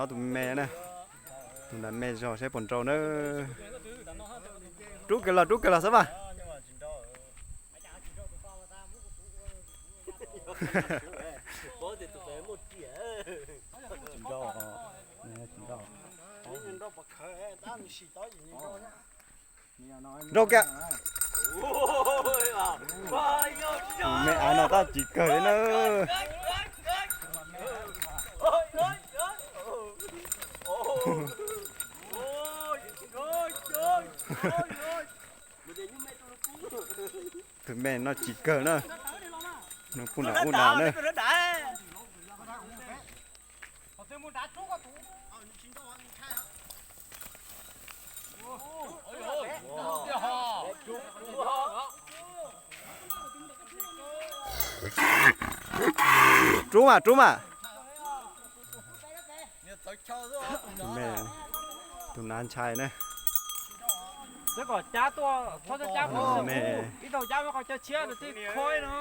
Ob tug me na, tus nram me zog saib puas nrau na. Rub kiag los, rub kiag los xwb mas. Nrau kiag. Me av no tab tsis kawg li na. Tus me no tsis kawg na. No puag nram ub na na. Rub mas, rub mas. Tus nav ntshai na. Ib tug cab qhov cov tshiab rau tib khoi no.